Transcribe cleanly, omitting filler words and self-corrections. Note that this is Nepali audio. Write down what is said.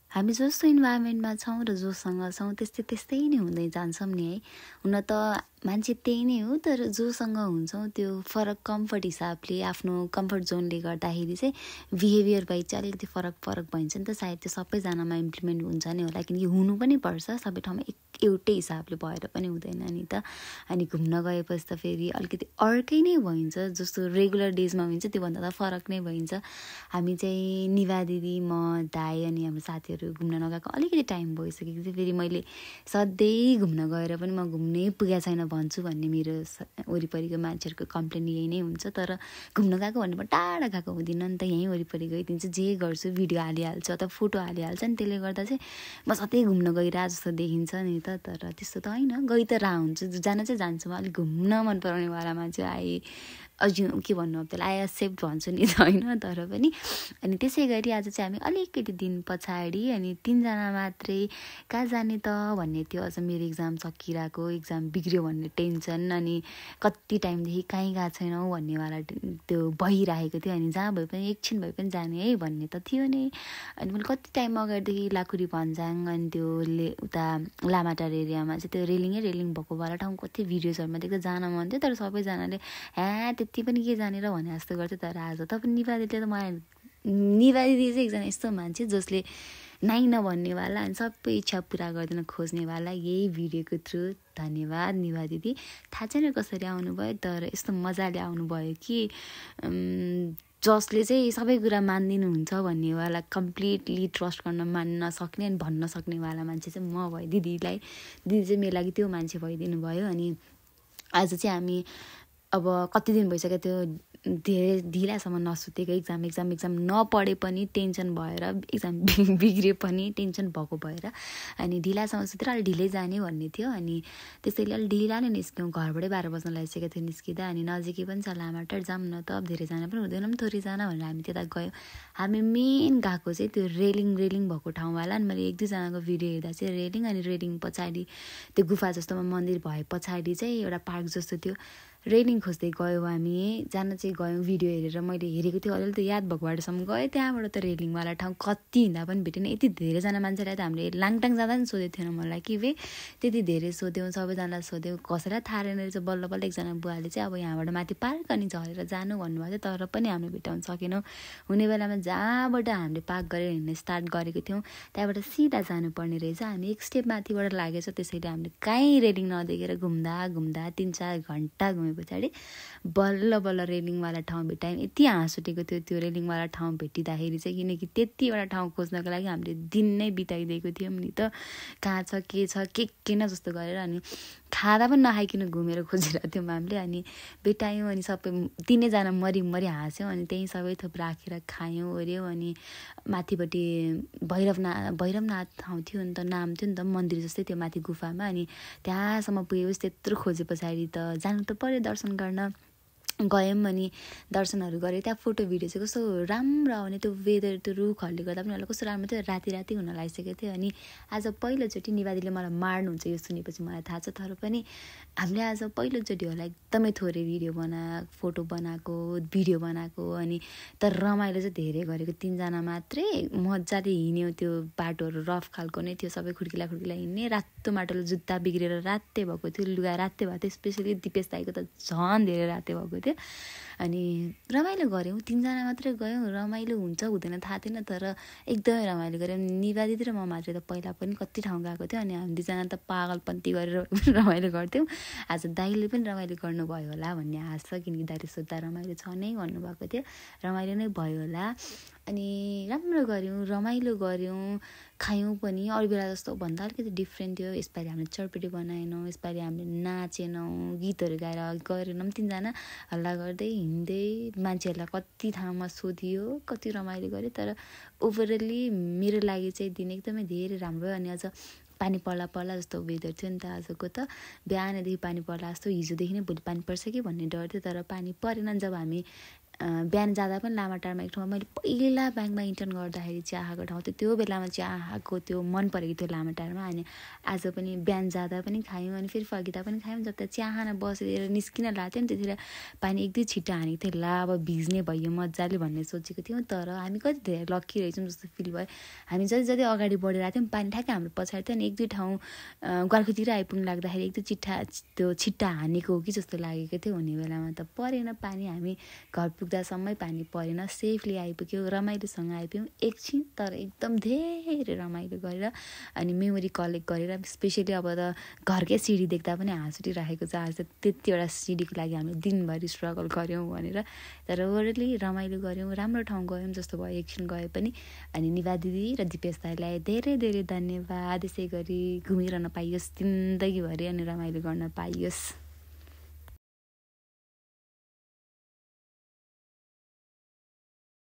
हामी जस्तो इन्भाइरोमेन्टमा छौँ र जोसँग छौँ त्यस्तै नै हुँदै जान्छौँ नि है। हुन त मान्छे त्यही नै हो, तर जोसँग हुन्छौँ त्यो फरक कम्फर्ट हिसाबले आफ्नो कम्फर्ट जोनले गर्दाखेरि चाहिँ बिहेभियर वाइज चाहिँ अलिकति फरक भइन्छ नि त। सायद त्यो सबैजनामा इम्प्लिमेन्ट हुन्छ नै होला, किनकि हुनु पनि पर्छ सबै ठाउँमा एउटै हिसाबले भएर पनि हुँदैन नि त। अनि घुम्न गएपछि त फेरि अलिकति अर्कै नै भइन्छ, जस्तो रेगुलर डेजमा हुन्छ त्योभन्दा त फरक नै भइन्छ। हामी चाहिँ निभा दिदी, म, दाई अनि हाम्रो साथीहरू घुम्न नगएको अलिकति टाइम भइसकेको थियो। फेरि मैले सधैँ घुम्न गएर पनि म घुम्नै पुगेको छैन भन्छु भन्ने मेरो वरिपरिको मान्छेहरूको कम्प्लेन यही नै हुन्छ। तर घुम्न गएको भने म टाढा गएको हुँदिनँ नि त, यहीँ वरिपरि गइदिन्छु, जे गर्छु भिडियो हालिहाल्छु अथवा फोटो हालिहाल्छ नि। त्यसले गर्दा चाहिँ म सधैँ घुम्न गइरहेको जस्तो देखिन्छ नि त। तर त्यस्तो त होइन, गइ त रह हुन्छु, जान चाहिँ जान्छु। म अलिक घुम्न मन पराउनेवाला मान्छे, के भन्नु अब त्यसलाई, आई एक्सेप्ट भन्छु नि त होइन। तर पनि अनि त्यसै गरी आज चाहिँ हामी अलिकति दिन पछाडि अनि 3जना मात्रै कहाँ जाने त भन्ने थियो। अझ मेरो इक्जाम सकिरहेको, इक्जाम बिग्रियो भन्ने टेन्सन, अनि कति टाइमदेखि कहीँ गएको छैनौँ भन्नेवाला त्यो भइरहेको थियो। अनि जहाँ भए पनि एकछिन भए पनि जाने है भन्ने त थियो नि। अनि मैले कति टाइम अगाडिदेखि लाखुरी भन्ज्याङ अनि त्यो उता लामाटार एरियामा चाहिँ त्यो रेलिङ भएकोवाला ठाउँ कति भिडियोजहरूमा देख्दा जान मन थियो। तर सबैजनाले त्यति पनि के जानेर भने जस्तो गर्थ्यो। तर आज त पनि निभा दिदीले त मलाई, निभा दिदी चाहिँ एकजना यस्तो मान्छे जसले नाइ नभन्नेवाला अनि सबै इच्छा पुरा गरिदिन खोज्नेवाला। यही भिडियोको थ्रु धन्यवाद निभा दिदी। थाहा छैन कसरी आउनुभयो, तर यस्तो मजाले आउनुभयो कि जसले चाहिँ सबै कुरा मानिदिनुहुन्छ भन्नेवाला, कम्प्लिटली ट्रस्ट गर्न मान्न सक्ने अनि भन्न सक्नेवाला मान्छे चाहिँ म भएँ। दिदी चाहिँ मेरो लागि त्यो मान्छे भइदिनु भयो। अनि आज चाहिँ हामी अब कति दिन भइसक्यो त्यो धेरै ढिलासम्म नसुतेको, एक्जाम नपढे पनि टेन्सन भएर, एक्जाम बिग्रियो पनि टेन्सन भएको भएर अनि ढिलासम्म सुतेर अलि ढिलै जाने भन्ने थियो। अनि त्यसैले अलि ढिला नै निस्क्यौँ, घरबाटै 12 बज्न लागिसकेको थियो निस्किँदा। अनि नजिकै पनि छ लामाटार, जाऊँ न त, अब धेरैजना पनि हुँदैन पनि थोरैजना भनेर हामी त्यता गयौँ। हामी मेन गएको चाहिँ त्यो रेलिङ भएको ठाउँवाला। अनि मैले 1-2जनाको भिडियो हेर्दा चाहिँ रेलिङ, अनि रेलिङ पछाडि त्यो गुफा जस्तोमा मन्दिर भए पछाडि चाहिँ एउटा पार्क जस्तो थियो। रेलिङ खोज्दै गयौँ हामी, जान चाहिँ गयौँ। भिडियो हेरेर मैले हेरेको थिएँ, अलिअलि त याद भएको बाटोसम्म गएँ। त्यहाँबाट त रेलिङवाला ठाउँ कति हिँड्दा पनि भेटेन। यति धेरैजना मान्छेलाई त हामीले लाङटाङ जाँदा पनि सोधेको थिएन मलाई कि त्यति धेरै सोध्यौँ, सबैजनालाई सोध्यौँ, कसैलाई थाहा रहेन रहेछ। बल्ल एकजना बुवाले चाहिँ अब यहाँबाट माथि पार्क अनि झरेर जानु भन्नुभएको थियो। तर पनि हामीले भेटाउन सकेनौँ। हुने बेलामा जहाँबाट हामीले पार्क गरेर हिँड्ने स्टार्ट गरेको थियौँ त्यहाँबाट सिधा जानुपर्ने रहेछ। हामी एक स्टेप माथिबाट लागेछ, त्यसैले हामीले कहीँ रेलिङ नदेखेर घुम्दा 3-4 घन्टा घुमे पछाडि बल्ल रेलिङवाला ठाउँ भेटायौँ। यति हाँस उठेको थियो त्यो रेलिङवाला ठाउँ भेटिँदाखेरि चाहिँ, किनकि त्यतिवटा ठाउँ खोज्नको लागि हामीले दिन नै बिताइदिएको थियौँ नि त। कहाँ छ के न जस्तो गरेर। अनि खाँदा पनि नखाइकन घुमेर खोजिरहेको थियौँ हामीले। अनि भेटायौँ अनि सबै 3जना मरि हाँस्यौँ। अनि त्यहीँ सबै थोक राखेर खायौँ ओऱ्यौँ। अनि माथिपट्टि भैरवनाथ ठाउँ थियो नि त, नाम थियो नि त, मन्दिर जस्तै थियो माथि गुफामा। अनि त्यहाँसम्म पुगेपछि त्यत्रो खोजे पछाडि त जानु त पर्यो दर्शन गर्न। गयौँ अनि दर्शनहरू गरेँ। त्यहाँ फोटो भिडियो चाहिँ कस्तो राम्रो आउने, त्यो वेदर, त्यो रुखहरूले गर्दा पनि होला कस्तो राम्रो थियो। राति हुन लागिसकेको थियो। अनि आज पहिलोचोटि निवादीले मलाई मार्नुहुन्छ यो सुनेपछि मलाई थाहा छ। तर पनि हामीले आज पहिलोचोटि होला एकदमै थोरै फोटो बनाएको, भिडियो बनाएको। अनि तर रमाइलो चाहिँ धेरै गरेको, 3जना मात्रै मजाले हिँड्यौँ। त्यो बाटोहरू रफ खालको नै थियो, सबै खुड्किला हिँड्ने। रातो माटोले जुत्ता बिग्रेर राते भएको थियो, लुगा राते भएको थियो। स्पेसली दिपेश दाईको त झन् धेरै राते भएको थियो। अनि रमाइलो गऱ्यौँ, 3जना मात्रै गयौँ। रमाइलो हुन्छ हुँदैन थाहा थिएन, तर एकदमै रमाइलो गऱ्यौँ। निभा दिदी र म मात्रै त पहिला पनि कति ठाउँ गएको थियो। अनि हामी 2जना त पागलपन्ती गरेर रमाइलो गर्थ्यौँ। आज दाइले पनि रमाइलो गर्नुभयो होला भन्ने आश छ, किनकि दाइले सोद्धा रमाइलो छ नै भन्नुभएको थियो। रमाइलो नै भयो होला। अनि राम्रो गऱ्यौँ, रमाइलो गऱ्यौँ, खायौँ पनि। अरू बेला जस्तो भन्दा अलिकति डिफ्रेन्ट थियो। यसपालि हामीले चटपटी बनाएनौँ, यसपालि हामीले नाचेनौँ, गीतहरू गरेनौँ। 3जना हल्ला गर्दै हिँड्दै मान्छेहरूलाई कति ठाउँमा सोधियो, कति रमाइलो गऱ्यो। तर ओभरअली मेरो लागि चाहिँ दिन एकदमै धेरै राम्रो भयो। अनि अझ पानी पर्ला जस्तो वेदर थियो नि त आजको त। बिहानदेखि पानी पर्ला जस्तो, हिजोदेखि नै भोलि पानी पर्छ कि भन्ने डर थियो। तर पानी परेन। जब हामी बिहान जाँदा पनि लामाटारमा एक ठाउँमा मैले पहिला ब्याङ्कमा इन्टर्न गर्दाखेरि चिया खाएको ठाउँ थियो, त्यो बेलामा चिया खाएको त्यो मन परेको थियो लामाटारमा। अनि आज पनि बिहान जाँदा पनि खायौँ, अनि फेरि फर्किँदा पनि खायौँ। जता चिया खान बसेर निस्किन लाग्थ्यो नि त्यतिखेर पानी एक दुई छिट्टा हानेको थियो, ला अब भिज्ने भयो मजाले भन्ने सोचेको थियौँ। तर हामी कति धेरै लक्की रहेछौँ जस्तो फिल भयो। हामी जति जति अगाडि बढिरहेको थियौँ पानी ठ्याक्कै हाम्रो पछाडि थियो, अनि एक दुई ठाउँ गार्कोतिर आइपुग्नु लाग्दाखेरि एक दुई छिट्टा हानेको हो कि जस्तो लागेको थियो। हुने बेलामा त परेन पानी, हामी घर पुग्दासम्मै पानी परेन, सेफली आइपुग्यो, रमाइलोसँग आइपुग्यौँ एकछिन। तर एकदम धेरै रमाइलो गरेर अनि मेमोरी कलेक्ट गरेर, स्पेसली अब त घरकै सिडी देख्दा पनि हाँस उठिराखेको छ। आज त्यतिवटा सिडीको लागि हामी दिनभरि स्ट्रगल गऱ्यौँ भनेर। तर ओरली रमाइलो गऱ्यौँ, राम्रो ठाउँ गयौँ जस्तो भयो एकछिन गए पनि। अनि निभा दिदी र दिपेश दाइलाई धेरै धेरै धन्यवाद। यसै गरी घुमिरहन पाइयोस् जिन्दगीभरि अनि रमाइलो गर्न पाइयोस्।